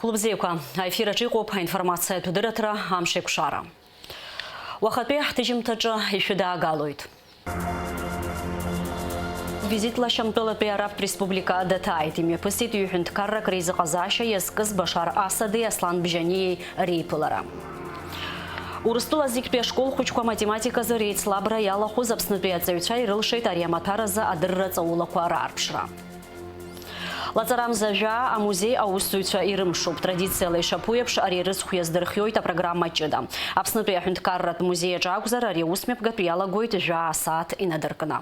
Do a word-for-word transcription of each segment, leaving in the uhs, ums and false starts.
Хәлыбзиақәа, аефир аҿы иҟоуп аинформациатә дырраҭара «Амшеиқәшара». Уахатәи ҳҭыжьымҭаҿы ишәыдаагалоит. Визитла Шьамтәылатәи Арабтә Республика даҭааит, имҩаԥысит ҩ-ҳәынҭқаррак реизыҟазаашьа иазкыз Башар Асади Аслан Бжьаниеи реиԥылара. Урыстәыла зегьтәи ашкол хәыҷқәа математиказы реицлабра иалахәыз Аԥснытәи аҵаҩцәа ирылшеит ари амаҭаразы адырра ҵаулақәа раарԥшра. Лаҵарамза жәаа амузеи аусзуҩцәа ирымшуп. Традициала ишаԥу еиԥш, ари рыцхә иаздырхиоит апрограмма ҷыда. Аԥснытәи аҳәынҭқарратә музеи аҿы акәзар, ари аусмҩаԥгатә иалагоит жәаа асааҭ инадыркны.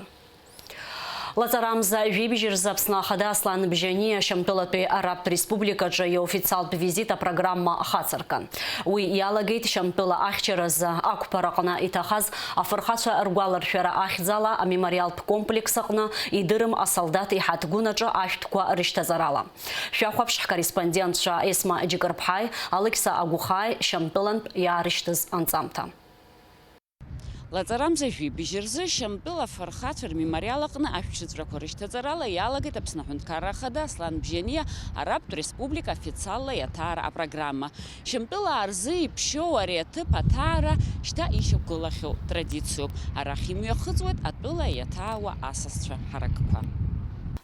Лаҵарамза жәибжь рзы Аԥсны Ахада Аслан Бжьаниа Шьамтәылатәи Арабтә Республикаҿы иофициалтә визит апрограмма ахацыркын. Уи иалагеит Шьамтәыла ахьчаразы ақәԥараҟны иҭахаз афырхацәа ргәаларшәара ахьӡала амемориалтә комплекс аҟны идырым асолдаҭ иҳаҭгәын аҿы ашәҭқәа рышьҭаҵарала. Шәахәаԥш ҳкорреспондентцәа Есма Џьыкырԥҳаи Алықьса Агәыхааи Шьамтәылантә иаарышьҭыз анҵамҭа. Лаҵарамза жәибжь рзы Шьамтәыла афырхацәа рмемориал аҟны ашәҭыҵәрақәа рышьҭаҵарала иалагеит Аԥсны Аҳәынҭқарра Ахада Аслан Бжьаниа Арабтә Республика официалла иаҭаара апрограмма. Шьамтәылаа рзы иԥшьоу ари аҭыԥ аҭаара шьҭа ишьақәгылахьоу традициоуп. Арахь имҩахыҵуеит атәыла иаҭаауа асасцәа ҳаракқәа.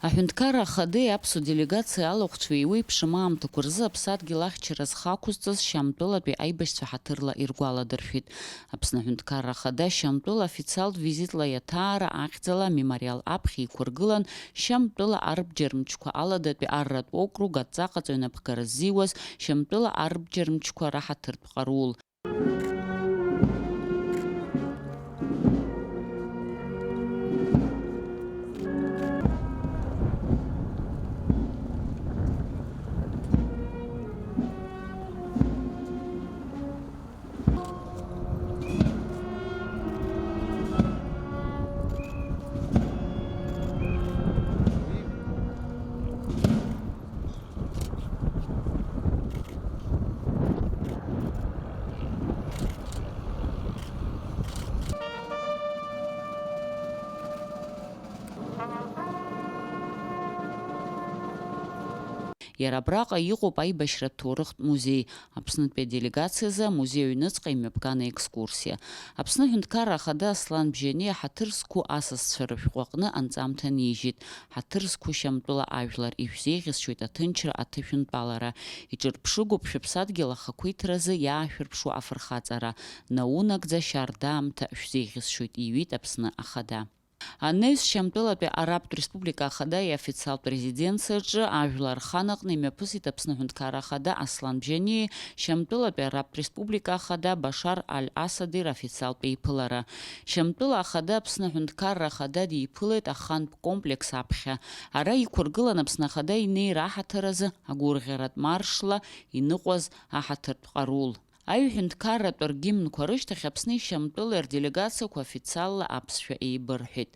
Аҳәынҭқарра Ахадеи аԥсуа делегациа алахәцәеи еиуеиԥшым аамҭақәа рзы аԥсадгьыл ахьчара зхы ақәызҵаз Шьамтәылатәи аибашьцәа ҳаҭырла иргәаладыршәеит. Аԥсны Аҳәынҭқарра Ахада Шьамтәыла официалтә визитла иаҭаара ахьӡала амемориал аԥхьа иқәыргылан Шьамтәыла арбџьармчқәа аладатәи арратә округ адҵаҟаҵаҩ напхгара ззиуаз Шьамтәыла арбџьармчқәа раҳаҭыртә ҟарул. Иара абраҟа иҟоуп аибашьратә ҭоурыхтә музеи. Аԥснытәи аделегациазы амузеи аҩныҵҟа имҩаԥган аекскурсиа. Аԥсны Аҳәынҭқарра Ахада Аслан Бжьаниа ҳаҭыр зқәу асасцәа рышәҟәы аҟны анҵамҭа нижьит. Ҳаҭыр зқәу Шьамтәыла ажәлар, ишәзеиӷьасшьоит аҭынчра аҭышәынтәалара. Иҿырԥшыгоуп шәыԥсадгьыл ахақәиҭразы иаашәырԥшуа афырхаҵара. Наунагӡа шьардаамҭа шәзеиӷьасшьоит, иҩит Аԥсны Ахада. Анаҩс Шьамтәылатәи Арабтә Республика Ахада иофициалтә резиденциаҿы ажәлар рхан аҟны имҩаԥысит Аԥсны Аҳәынҭқарра Ахада Аслан Бжьаниеи Шьамтәылатәи Арабтә Республика Ахада Башар Аль-Асади рофициалтә еиԥылара. Шьамтәыла Ахада Аԥсны Аҳәынҭқарра Ахада диԥылеит ахантә комплекс аԥхьа. Ара иқәыргылан Аԥсны Ахада инеира аҳаҭыр азы агәырӷьаратә маршла иныҟәаз аҳаҭыртә ҟарул. Аҩ-ҳәынҭқарратә ргимнқәа рышьҭахь Аԥсни Шьамтәылеи рделегациақәа официалла аԥсшәа еибырҳәеит.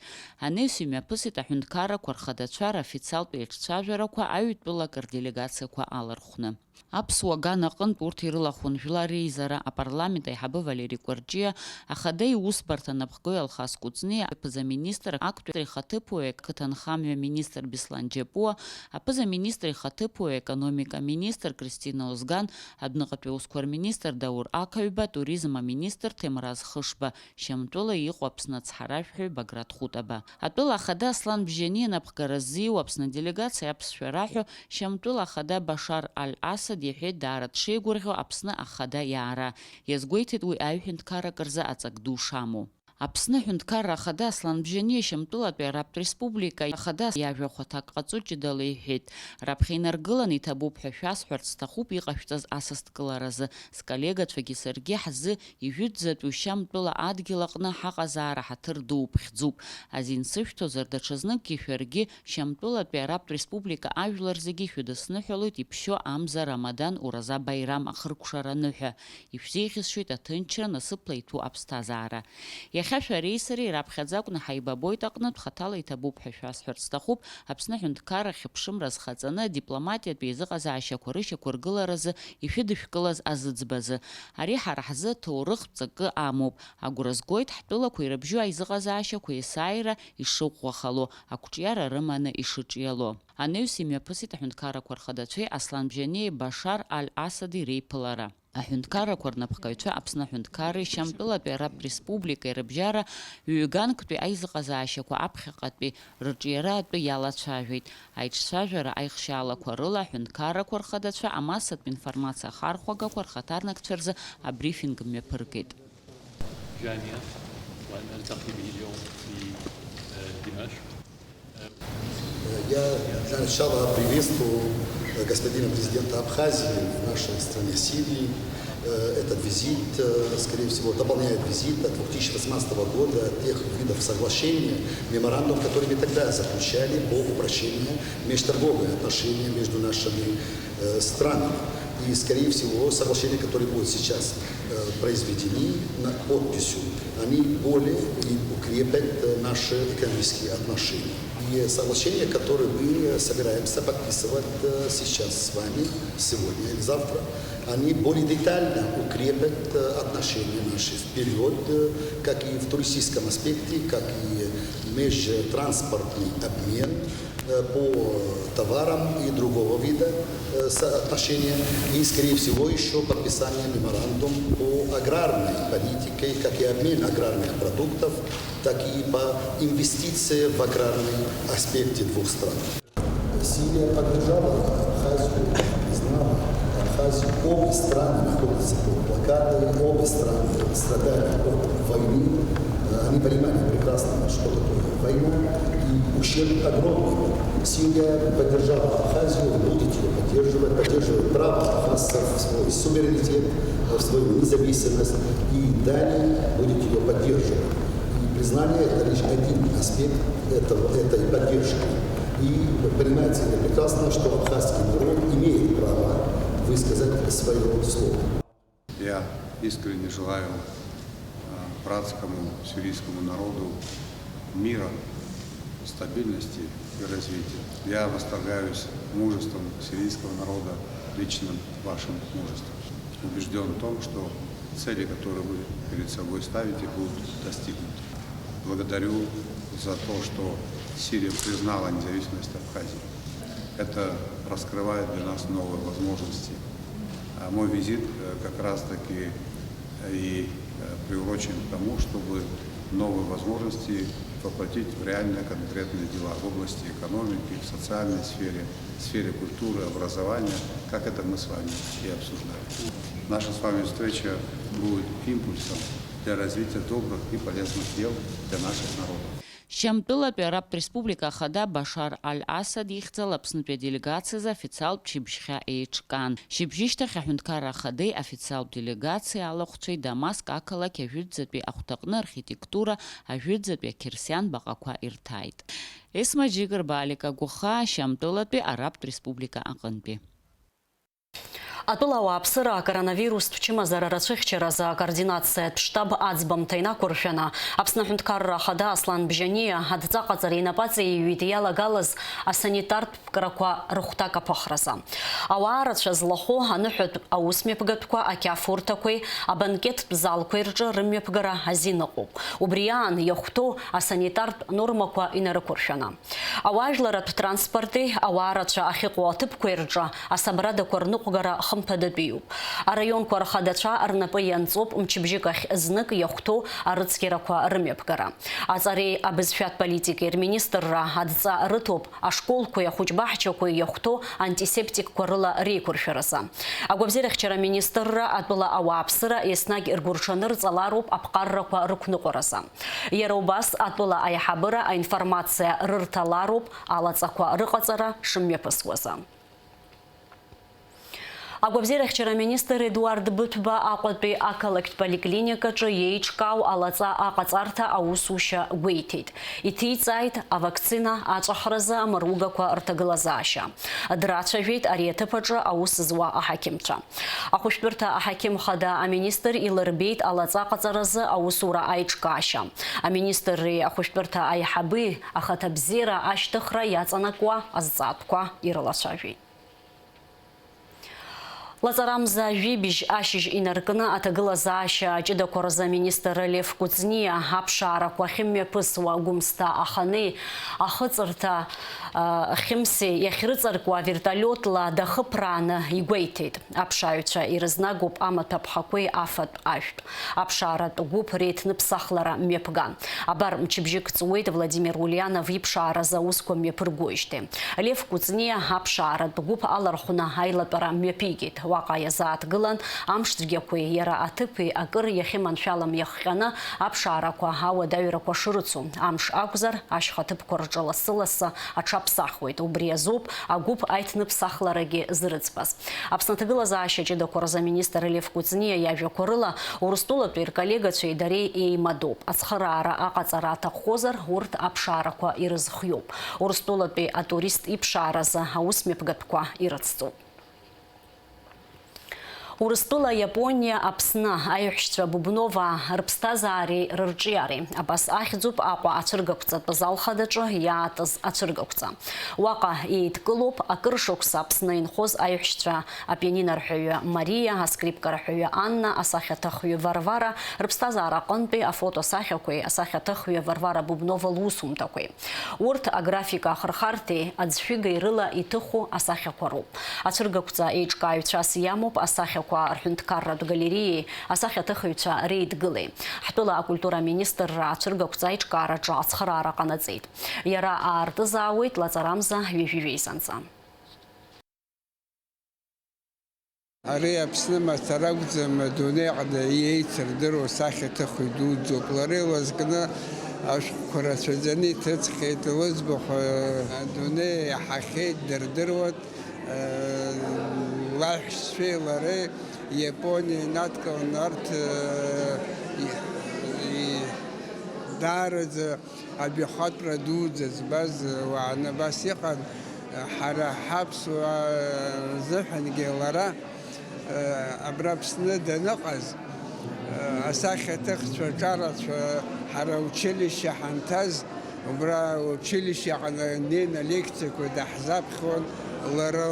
Анаҩс имҩаԥысит аҳәынҭқаррақәа рхадацәа рофициалтә еиҿцәажәарақәа аҩтәылак рделегациақәа алархәны. Аԥсуа ган аҟынтә урҭ ирылахәын Жәлар Реизара апарламент аиҳабы Валери Кәарҷиа, Ахада иусбарҭа анапхгаҩ Алхас Кәыҵниа, аԥыза-министр, актәи ихаҭыԥуаҩ, ақыҭанхамҩа министр Беслан Џьапуа, аԥыза-министр ихаҭыԥуаҩ, аекономика министр Кристина Озган, адәныҟатәи аусқәа рминистр Даур Ақаҩба, туризм аминистр Ҭемраз Хышба, Шьамтәыла иҟоу Аԥсны ацҳаражәҳәаҩ Баграт Хәытаба. Атәыла ахада Аслан Бжьаниа напхгара ззиуа Аԥсны аделегациа аԥсшәа раҳәо Шьамтәыла ахада Башар Аль-Асад иҳәеит даара дшеигәырӷьо Аԥсны ахада иаара. Иазгәеиҭеит уи аҩ-ҳәынҭқаррак рзы аҵак ду шамоу. Аԥсны аҳәынҭқарра ахада Аслан Бжьаниа Шьамтәылатәи Арабтә Республика ахада иажәа хәаҭак ҟаҵо ҷыдала иҳәеит. Раԥхьа инаргыланы иҭабуп ҳәа шәасҳәарц сҭахуп иҟашәҵаз асасдкыларазы. Сколлегацәагьы саргьы ҳзы ижәытәӡатәи Шьамтәыла адгьыл аҟны ҳаҟазаара ҳаҭыр дууп, хьӡуп. Азин сышәҭозар, даҽазныкгьы шәаргьы Шьамтәылатәи Арабтә Республика ажәлар зегьы шәыдысныҳәалоит иԥшьоу Амза Рамадан Ураза Баирам ахыркәшара аныҳәа. Ишәзеиӷьасшьоит аҭынчра, насыԥла иҭәу аԥсҭазаара. Иахьа шәареи сареи раԥхьаӡа акәны ҳаибабоит аҟнытә, хаҭала иҭабуп ҳәа шәасҳәарц сҭахуп, Аԥсны аҳәынҭқарра ахьыԥшымра азхаҵаны адипломатиатә еизыҟазаашьақәа рышьақәыргыларазы ишәыдышәкылаз азыӡбазы. Ари ҳара ҳзы ҭоурыхтә ҵакы амоуп. Агәра згоит ҳтәылақәа ирыбжьоу аизыҟазаашьақәа есааира ишыӷәӷәахало, ақәҿиара рыманы ишыҿиало. Анаҩс имҩаԥысит аҳәынҭқаррақәа рхадацәеи Аслан Бжьаниеи Башар Аль-Асади реиԥылара. Аҳәынҭқаррақәа рнапхгаҩцәа Аԥсны аҳәынҭқарреи Шьамтәылатәи Арабтә Республикеи рыбжьара ҩ-ганктәи аизыҟазаашьақәа аԥхьаҟатәи рыҿиара атәы иалацәажәеит. Аиҿцәажәара аихшьаалақәа рыла аҳәынҭқаррақәа рхадацәа амассатә информациа ахархәагақәа рхаҭарнакцәа рзы абрифинг мҩаԥыргеит. جانيا، ونلتقي به اليوم في، آه، دمشق. Я для начала приветствую, э, господина президента Абхазии в нашей стране Сирии. Э, этот визит, э, скорее всего, дополняет визит от две тысячи восемнадцатого года, тех видов соглашения, меморандум, который мы тогда заключали по упрощению межторговые отношения между нашими, э, странами. И, скорее всего, соглашения, которые будут сейчас, э, произведены на подписью, они более и укрепят, э, наши экономические отношения. И соглашения, которые мы собираемся подписывать, э, сейчас с вами, сегодня или завтра, они более детально укрепят, э, отношения наши вперед, э, как и в туристическом аспекте, как и межтранспортный обмен, э, по товарам и другого вида, э, соотношения. И, скорее всего, еще подписание меморандум по аграрной политике, как и обмен аграрных продуктов, так и по инвестициям в аграрной аспекте двух стран. Сирия поддержала Абхазию, признала Абхазию. Обе страны находятся под блокадой, обе страны страдают от войны. Э, они понимали прекрасно, что такое война, и ущерб огромный. Сирия поддержала Абхазию, будет её поддерживать, поддерживает право абхазцев в свой суверенитет, в свою независимость, и далее будет её поддерживать. И признание — это лишь один аспект этого, этой поддержки. И понимает Сирия прекрасно, что абхазский народ имеет право высказать своё слово. Я искренне желаю, а, братскому сирийскому народу мира, стабильности и развития. Я восторгаюсь мужеством сирийского народа, личным вашим мужеством. Убеждён в том, что цели, которые вы перед собой ставите, будут достигнуты. Благодарю за то, что Сирия признала независимость Абхазии. Это раскрывает для нас новые возможности. А мой визит, э, как раз-таки, э, и, э, приурочен к тому, чтобы новые возможности воплотить в реальные конкретные дела в области экономики, в социальной сфере, в сфере культуры, образования, как это мы с вами и обсуждали. Наша с вами встреча будет импульсом для развития добрых и полезных дел для наших народов. Шьамтәылатәи Арабтә Республика Ахада Башар Аль-Асад ихьӡала Аԥснытәи аделегациазы официалтә шьыбжьхьа еиҿкаан. Шьыбжьышьҭахь Аҳәынҭқарра Ахадеи официалтә делегациеи алахәцәеи Дамаск ақалақь ажәытәӡатәи ахәҭаҟны архитектура, ажәытәӡатәи ақьырсиан баҟақәа ирҭааит. Есма Џьыгырба, Алика Гәыхаа, Шьамтәылатәи Арабтә Республика аҟынтәи. Атәыла ауааԥсыра акоронавирустә чымазара рацәыхьчаразы акоординациатә штаб аӡбамҭа инақәыршәаны, Аԥсны Аҳәынҭқарра Ахада Аслан Бжьаниа адҵаҟаҵара инапаҵаиҩит иалагалаз асанитартә ԥкрақәа рыхәҭак аԥыхразы. Ауаа рацәа злахәу аныҳәатә аусмҩаԥгатәқәа ақьафурҭақәеи абанкеттә залқәеи рҿы рымҩаԥгара азин ыҟоуп. Убри аан иахәҭоу асанитартә нормақәа инарықәыршәаны. Ауаажәларратә транспорти ауаа рацәа ахьыҟоу аҭыԥқәеи рҿы асабрадақәа рныҟәгара хымԥадатәиуп. Араионқәа рхадацәа рнапы ианҵоуп мчыбжьык ахь знык иахәҭоу арыцқьарақәа рымҩаԥгара. Аҵареи абызшәатә политикеи рминистрра адҵа рыҭоуп ашколқәеи ахәыҷбаҳчақәеи иахәҭоу антисептикқәа рыла реиқәыршәаразы. Агәабзиарахьчара аминистрра атәыла ауааԥсыра еснагь ргәырҽанырҵалароуп аԥҟаррақәа рықәныҟәаразы. Иара убас атәыла аиҳабыра аинформациа рырҭалароуп алаҵақәа рыҟаҵара шымҩаԥысуазы. Агәабзиарахьчара аминистр Едуард Быҭәба Аҟәатәи ақалақьтә поликлиникаҿы иеиҿкаау алаҵа аҟаҵарҭа аусушьа гәеиҭеит. Иҭиҵааит авакцина аҵәахразы амыругақәа рҭагылазаашьа. Драцәажәеит ари аҭыԥ аҿы аус зуа аҳақьымцәа. Ахәышәтәырҭа аҳақьым хада аминистр илырбеит алаҵа аҟаҵаразы аусура аиҿкаашьа. Аминистрреи ахәышәтәырҭа аиҳаби ахаҭабзиара ашьҭыхра иаҵанакуа азҵаатәқәа ирылацәажәеит. Лаҵарамза жәибжь ашьыжь инаркны аҭагылазаашьа ҷыдақәа рзы аминистр Лев Кәыҵниа аԥшаарақәа ахьымҩаԥысуа Гәымсҭа ахани ахыҵырҭа, а, Хьымси иахьрыҵаркуа авертолиотла дахыԥрааны игәеиҭеит. Аԥшааҩцәа ирызнагоуп амаҭәа ԥхақәеи афатә ажәтә. Аԥшааратә гәыԥ реиҭныԥсахлара мҩаԥган. Абар, мчыбжьык ҵуеит Владимир Ульянов иԥшааразы аусқәа мҩаԥыргоижьҭеи. Лев Кәыҵниа аԥшааратә гәыԥ алархәны аилатәара мҩаԥигеит. Уаҟа иазааҭгылан амш цәгьақәеи иара аҭыԥи акыр иахьыманшәалам иахҟьаны аԥшаарақәа ауадаҩрақәа шрыцу. Амш акәзар, ашьха ҭыԥқәа рҿы лассы-лассы аҽаԥсахуеит. Убри азоуп агәыԥ аиҭныԥсахларагьы зрыӡбаз. Аԥсны аҭагылазаашьа ҷыдақәа рзы аминистр Лев Кәыҵниа иажәақәа рыла, Урыстәылатәи рколлегацәеи дареи еимадоуп. Ацхыраара аҟаҵара аҭаххозар, урҭ аԥшаарақәа ирызхиоуп. Урыстәылатәи атурист иԥшааразы аусмҩаԥгатәқәа ирыцҵоуп. Урыстәыла, Иапониа, Аԥсны аиҳәшьцәа Бубноваа рыԥсҭазаареи рырҿиареи. Абас ахьӡуп Аҟәа ацәыргақәҵатә зал хадаҿы иаатыз ацәыргақәҵа. Уаҟа еидкылоуп акыр шықәса Аԥсны инхоз аиҳәшьцәа апианинорҳәаҩы Мариа, аскрипкарҳәаҩы Анна, асахьаҭыхҩы Варвара, рыԥсҭазаара аҟынтәи афотосахьақәеи асахьаҭыхҩы Варвара Бубнова лусумҭақәеи. Урҭ аграфика ахырхарҭеи аӡшәыгеи рыла иҭыху асахьақәа роуп. Ацәыргақәҵа еиҿкааҩцәас иамоуп асахьақәа рҳәынҭқарратә галереиеи асахьаҭыхыҩцәа реидгылеи. Ҳтәыла акультура аминистрра ацәыргақәҵа аиҿкаараҿы ацхыраара ҟанаҵеит. Иара аартызаауеит лаҵарамза ҩажәи жәеизанҵа. Ари Аԥсны мацара акәӡам, адунеи аҟны иеицырдыруа сахьаҭыхҩы дуӡӡоуп. Лара илызкны ашәҟәқәа рацәаӡаны иҭыҵхьеит, лыӡбахә, э, адунеи иаҳахьеит, дырдыруан, э, лаҳәшьцәеи лареи Иапониа инадкыланы арҭ, э, и-, и-, даараӡа Абихатәра дуӡӡа збаз уааны абас иҟан, ҳара ҳаԥсуаа рзыҳәангьы лара, абра Аԥсны даныҟаз, асахьаҭыхцәа ҿарацәа ҳара училище ҳанҭаз, убра училище аҟны днеины алекциақәа даҳзаԥхьон, лара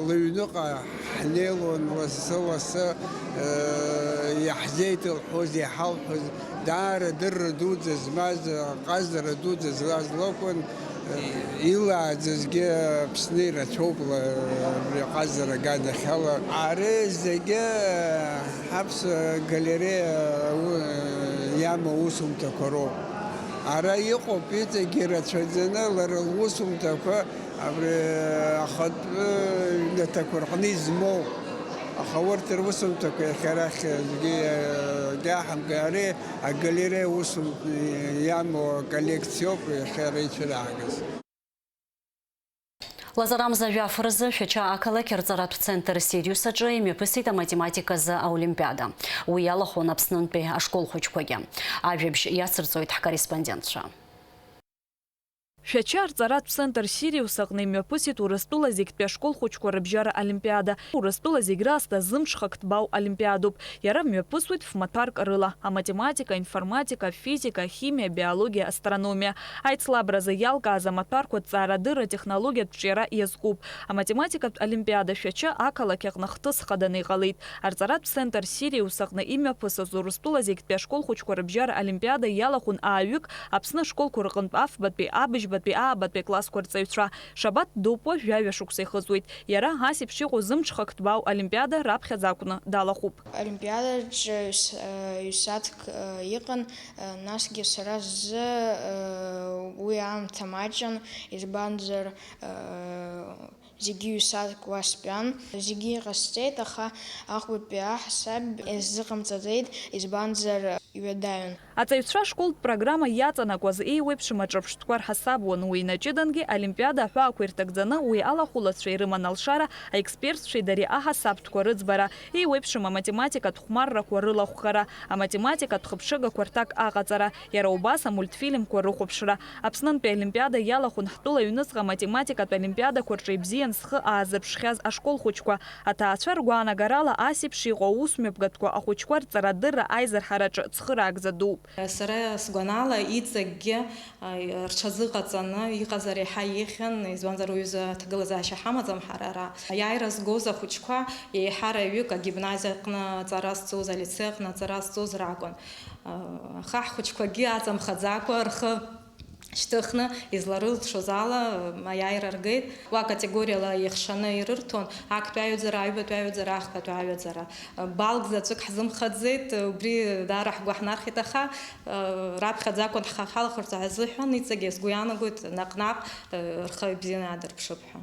лыҩныҟа ҳнеилон лассы-лассы, иаҳзеиҭалҳәоз, иҳалҳәоз, даара дырра дуӡӡа змаз, ҟазара дуӡӡа злаз лакәын, илааӡазгьы Аԥсны ирацәоуп ла-, абри аҟазара аганахьала. Ари зегьы ҳаԥсуа галереиа у-, иамоу усумҭақәа роуп. Ара иҟоуп иҵегьы ирацәаӡаны лара лусумҭақәа. Абри ахатә ҩнаҭақәа рҟны измоу, аха урҭ русумҭақәа иахьа арахь аӡәгьы, э, иаҳамкын, ари агалереиа усумҭа иамоу аколлекциоуп иахьа ара ицәыраагаз. Лазарамза жәаф рзы Шәача ақалақь арҵаратә центр Сириус аҿы имҩаԥысит аматематиказы аолимпиада. Уи иалахәын Аԥснынтәи ашкол хәыҷқәагьы. Ажәабжь иацырҵоит ҳкорреспондентцәа. Шәача арҵаратә центр Сириус аҟны имҩаԥысит Урыстәыла зегьтәи ашкол хәыҷқәа рыбжьара олимпиада. Урыстәыла зегь раасҭа зымҽхак ҭбаау олимпиадоуп. Иара мҩаԥысуеит фмаҭәарк рыла, аматематика, аинформатика, афизика, ахимиа, абиологиа, астрономиа. Аицлабразы иалкааз амаҭәарқәа ҭҵаарадырра, атехнологиатә ҿиара иазкуп. Аматематикатә олимпиада Шәача ақалақь аҟны хҭыс хаданы иҟалеит. Арҵаратә центр Сириус аҟны имҩаԥысыз Урыстәыла зегьтәи ашкол хәыҷқәа рыбжьара олимпиада иалахәын ааҩык Аԥсны ашколқәа рҟынтә афбатәи, абыжьбатәи, аабатәи аклассқәа рҵаҩцәа. Шабаҭ Дупуа жәаҩа шықәса ихыҵуеит. Иара ас еиԥш иҟоу зымҽхак ҭбаау олимпиада раԥхьаӡа акәны далахәуп. Олимпиадаҿы ҩс-, ҩ-сааҭк, э, иҟан, э, насгьы сара сзы, э, уи аамҭа маҷын, избанзар, э, Зегьы ҩ-сааҭк уа стәан. Зегьы иҟасҵеит, аха аӷбатәи аҳасаб исзыҟамҵаӡеит, избанзар, иҩадаҩын. Аҵаҩцәа ашколтә программа иаҵанакуаз еиуеиԥшым аҿырԥштәқәа рҳасабуан, уи инаҷыдангьы Олимпиада аҳәаақәа ирҭагӡаны уи алахәылацәа ирыман алшара, аекспертцәеи дареи аҳасабтәқәа рыӡбара, еиуеиԥшым аматематикатә хәмаррақәа рылахәхара, аматематикатә хыԥҽыгақәа рҭак аҟаҵара, иара убас амультфильмқәа рыхәаԥшра. Аԥснынтәи Олимпиада иалахәын ҳтәыла аҩныҵҟа аматематикатә олимпиадақәа рҿы ибзиан зхы аазырԥшхьаз ашкол хәыҷқәа. Аҭаацәа ргәаанагарала, ас еиԥш иҟоу аусмҩаԥгатәқәа ахәыҷқәа рҵарадырра аизырҳараҿы цхыраагӡа дууп. Сара сгәанала, иҵегьгьы, а, рҽазыҟаҵаны иҟазар еиҳа еиӷьын, избанзар, уаҩы изы аҭагылазаашьа ҳамаӡам ҳара ара. Аиааира згоз ахәыҷқәа еиҳараҩык агимназиа аҟны аҵара зҵоз, алицеи аҟны аҵара зҵоз ракәын. А, аха ҳхәыҷқәагьы аҵамхаӡакәа рхы шьҭыхны изларылшоз ала, м, аиааира ргеит. Уа категориала ихшаны ирырҭон, актәи аҩаӡара, аҩбатәи аҩаӡара, ахԥатәи аҩаӡара. Балк заҵәык ҳзымхаӡеит, убри даара ҳгәы ҳнархеит, аха, э, раԥхьаӡа акәын ҳхы ахьалахәырц азыҳәан, иҵегьы сгәы иаанагоит, наҟ-наҟ, э, рхы ибзианы иаадырԥшып ҳәа.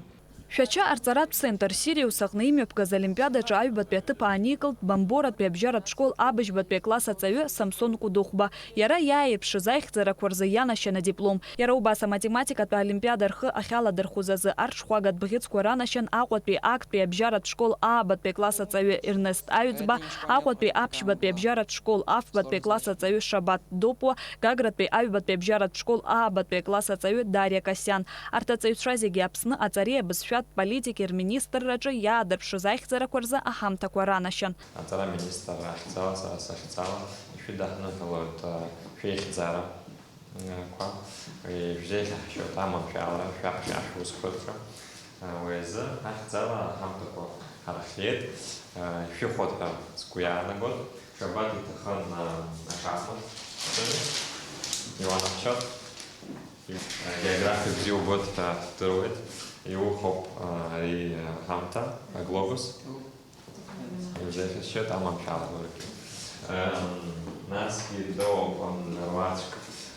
Шәача арҵаратә центр Сириус аҟны имҩаԥгаз олимпиадаҿы аҩбатәи аҭыԥ ааникылт Бамборатәи абжьаратә школ абыжьбатәи акласс аҵаҩы Самсон Кәыдыхәба. Иара иааирԥшыз аихьӡарақәа рзы ианашьан адиплом. Иара убас аматематикатәи олимпиада рхы ахьаладырхәыз азы арҽхәагатә бӷьыцқәа ранашьан Аҟәатәи актәи абжьаратә школ аабатәи акласс аҵаҩы Ернест Аҩӡба, Аҟәатәи аԥшьбатәи абжьаратә школ афбатәи акласс аҵаҩы Шабаҭ Допуа, Гагратәи аҩбатәи абжьаратә школ аабатәи акласс аҵаҩы Дариа Касиан. Арҭ аҵаҩцәа зегьы Аԥсны аҵареи абызшәатә политики рминистрраҿы иаадырԥшыз аихьӡарақәа рзы аҳамҭақәа ранашьан. Аҵара аминистр ахьӡала, сара сахьӡала, ишәыдаҳныҳәалоит, а, шәеихьӡара, а, қәа, ишәзеиӷьаҳшьоит аманшәалара, шәаԥхьа шәусқәа рҿы. А, уи азы ахьӡала аҳамҭақәа ҳархиеит, а, ишәыхәоит ҳәа сгәы иаанагоит. Шабаҭ иҭахын, а, ашахмат, иуанаҳшьоит. Географиа бзиа убоит ҳәа ддыруеит. Иухоуп, а, ари, а, ҳамҭа, аглобус. Иузеиӷьасшьоит аманшәаларагьы. Ем, насгьы доуп, ам, руаӡәк,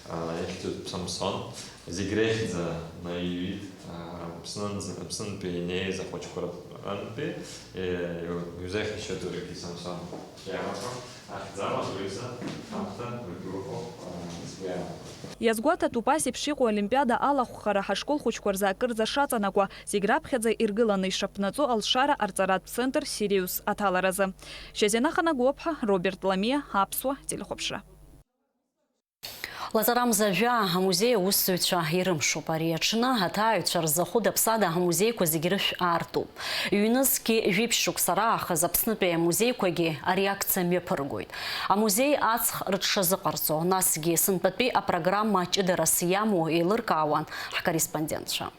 а, ихьӡуп Самсон. Зегь реиӷьӡа наиҩит, а, Аԥснынӡа, Аԥснынтәи инеиз ахәыҷқәа рҟынтәи, е, иу-, иузеиӷьасшьоит уигьы, Самсон. Иаҳәақәа. Ахьӡала уҩыза ҳамҭа ргәыхәуп, а, сгәы иаанагоит. Иазгәаҭатәуп ас еиԥш иҟоу олимпиада алахәхара ҳашкол хәыҷқәа рзы акырӡа шаҵанакуа, зегь раԥхьаӡа иргыланы ишаԥнаҵо алшара арҵаратә центр Сириус аҭаларазы. Шьазина Ханагәаԥҳа, Роберт Ламиа, Аԥсуа телехәаԥшра. Лазарамза жәаа амузеи аусзуҩцәа ирымшуп. Ари аҽны аҭааҩцәа рзы хәыда-ԥсада амузеиқәа зегьы рышә аартуп. Ҩнызқьи жәиԥшь шықәса раахыс Аԥснытәи амузеиқәагьы ари акциа мҩаԥыргоит. Амузеи аҵх рыҽшазыҟарҵо, насгьы сынтәатәи апрограмма ҷыдарас иамоу еилыркаауан ҳкорреспондентцәа.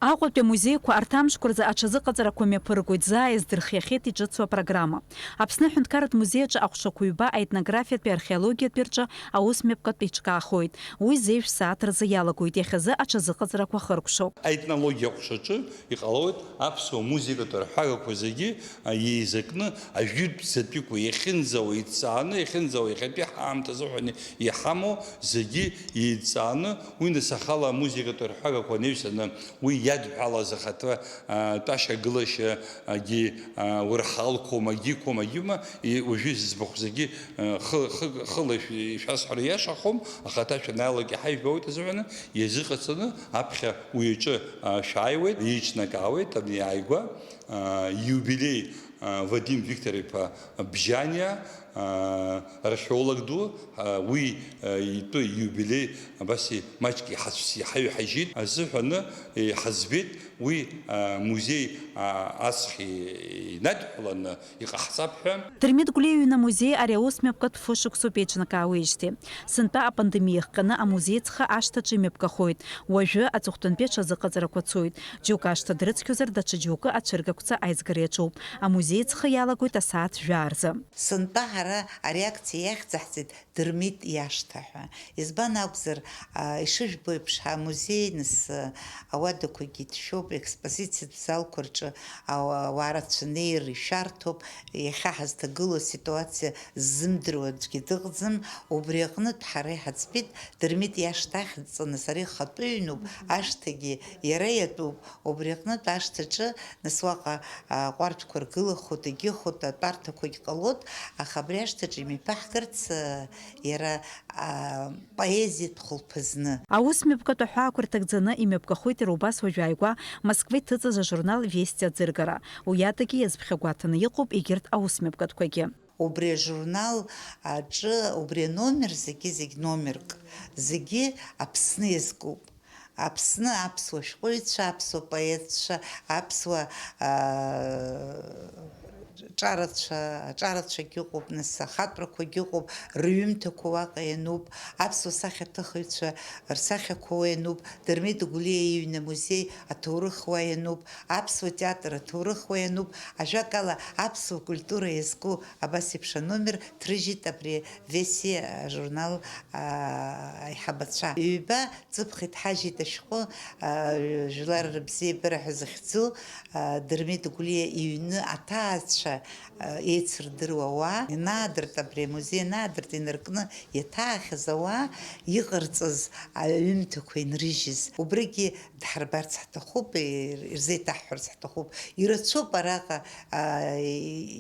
Аҟәатәи амузеиқәа арҭ амшқәа рзы аҽазыҟаҵарақәа мҩаԥыргоит, заа иаздырхиахьеит иҿыцу апрограмма. Аԥсны аҳәынҭқарратә музеи аҿы аҟәшақәа ҩба аетнографиатәи археологиатәи рҿы аус мҩаԥгатә еиҿкаахоит. Уи зеижә сааҭ рзы иалагоит, иахьазы аҽазыҟаҵарақәа хыркәшоуп. Аетнологиа аҟәшаҿы иҟалоит аԥсуа музыкатә рҳәагақәа зегьы, а, еизакны, ажәытәӡатәиқәа иахьынӡауа иҭҵааны, иахьынӡауа иахьатәи ҳаамҭа азыҳәан иҳамоу зегьы еидҵааны, уи нас ахала амузыкатә рҳәагақәа анаҩсаны, уи иадҳәалаз ахаҭа, а, тәашагылашьа, агьи, а, урҳалқәоу, агьиқәоу, агьима, и-, уажәы зыӡбахә зегьы, а, хы-, хы-, хыла ишә-, ишәасҳәара иашахом, ахаҭа шәанаалак иаҳа ижәбауеит азыҳәаны, иазыҟаҵаны аԥхьа уи аҿы, а, шәааиуеит, еиҿнакаауеит, абни ааигәа, а, иубилеи, а, Вадим Виктор-иԥа Бжьаниа, а, археолог ду, а, уи, а, итәы иубилеи абас и-, маҷк иҳацә-, иҳаҩҳажьит азыҳәаны, иҳаӡбеит уи, а, музеи, а, аҵх и-, инадҳәаланы иҟаҳҵап ҳәа. Дырмит Гәлиа иҩны амузеи ари аус мҩаԥгатә фышықәсоуп еиҿнакаауеижьҭеи. Сынтәа апандемиа иахҟьаны амузеи ҵхы ашҭаҿы имҩаԥгахоит. Уажәы аҵыхәтәантәи аҽазыҟаҵарақәа цоит. Џьоукы ашҭа дрыцқьозар, даҽа џьоукы ацәыргақәҵа аизгара иаҿуп. Амузеи ҵхы иалагоит асааҭ жәаа рзы. Сынтәа ҳара ари акциа иахьӡаҳҵеит Дырмит иашҭа ҳәа. Избан акәзар, а, ишыжәбо еиԥш, ҳамузеи, нас, а, ауадақәагьы иҭшәоуп, аекспозициатә залқәа рҿы ауа-, ауаа рацәа неир ишәарҭоуп, иахьа ҳазҭагылоу аситуациа ззымдыруа аӡәгьы дыҟаӡам, убри аҟнытә ҳара иҳаӡбеит, Дырмит иашҭа ахьӡҵаны сара ихатәы ҩноуп, ашҭагьы иара иатәуп, убри аҟнытә ашҭаҿы, нас, уаҟа, а, ҟәардәқәа ргылахоит, егьыхәоит, атәарҭақәагь ҟалоит, аха абри Ашҭаҿы имҩаԥаҳгарц, э, иара, а, поезиатә хәылԥазны. Аусмҩаԥгатә аҳәаақәа рҭагӡаны имҩаԥгахоит иара убас уажә ааигәа Москва иҭыҵыз ажурнал Вести аӡыргара. Уи адагьы иазԥхьагәаҭаны иҟоуп егьырҭ аусмҩаԥгатәқәагьы. Убри ажурнал аҿы, убри аномер зегьы, зегь номерк, зегьы Аԥсны иазкуп. Аԥсны аԥсуа шәҟәыҩҩцәа, аԥсуа поетцәа, аԥсуа, аа, ҿарацәа, аҿарацәагьы ыҟоуп, нас, ахатәрақәагьы ыҟоуп, рҩымҭақәа уаҟа иануп, аԥсуа сахьаҭыхыҩцәа рсахьақәа уа иануп, Дырмит Гәлиа иҩны амузеи аҭоурых уа иануп, аԥсуа театр аҭоурых уа иануп, ажәакала, аԥсуа культура иазку абас еиԥш аномер ҭрыжьит абри Вести ажурнал, аа, аиҳабацәа. Ҩба ҵыԥх иҭҳажьит ашәҟәы, аа, Жәлар рыбзиабара ҳәа захьӡу, аа, Дырмит Гәлиа иҩны аҭаацәа, аа, еицырдыруа уа, ианаадырт, абри амузеи анаадырт, инаркны иаҭаахьаз ауаа иҟарҵаз аҩымҭақәа инрыжьыз. Убригьы дҳарбарц ҳҭахуп, ир-, ирзеиҭаҳҳәарц ҳҭахуп. Ирацәоуп араҟа, аа,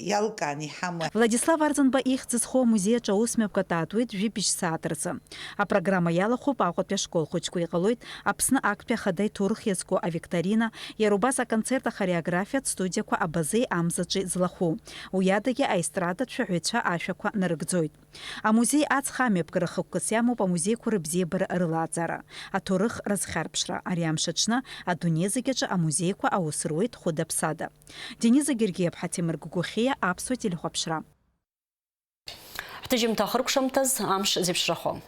иалкааны иҳамоу. Владислав Арӡынба ихьӡ зху амузеи аҿы аусмҩаԥгатә аатуеит жәибжь сааҭ рзы. Апрограмма иалахәуп Аҟәатәи ашкол хәыҷқәа, иҟалоит Аԥсны актәи ахада иҭоурых иазку авикторина, иара убас аконцерт ахореографиатә студиақәа Абазеи Амзаҿи злахәу. Уи адагьы аестрадатә шәаҳәаҩцәа ашәақәа нарыгӡоит. Амузеи аҵх амҩаԥгара хықәкыс иамоуп амузеиқәа рыбзиабара рылааӡара, аҭоурых рызхьарԥшра. Ари амш аҽны адунеи зегь аҿы амузеиқәа аус руеит хәыда-ԥсада. Дениза Гергиаԥҳа, Ҭемыр Гәгәахьиа, Аԥсуа телехәаԥшра. Ҳҭыжьымҭа ахыркәшамҭаз амш зеиԥшрахо.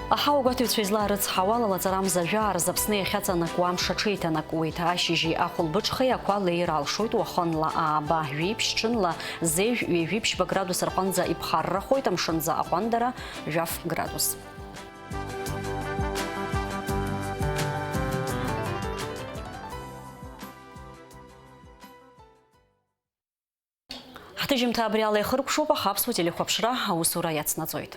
Аҳауагәаҭаҩцәа излаарыцҳауа, лалаҵарамза жәаа рзы Аԥсны иахьаҵанакуа амш аҽеиҭанакуеит. Ашьыжьи ахәылбыҽхеи ақәа леир алшоит, уахынла ааба, жәеиԥшь, ҽынла зежә, ҩажәи ԥшьба градус рҟынӡа иԥхаррахоит, амшынӡы аҟәандара жәаф градус. Ҳҭыжьымҭа абри ала ихыркәшоуп, аха Аԥсуа телехәаԥшра аусура иацнаҵоит.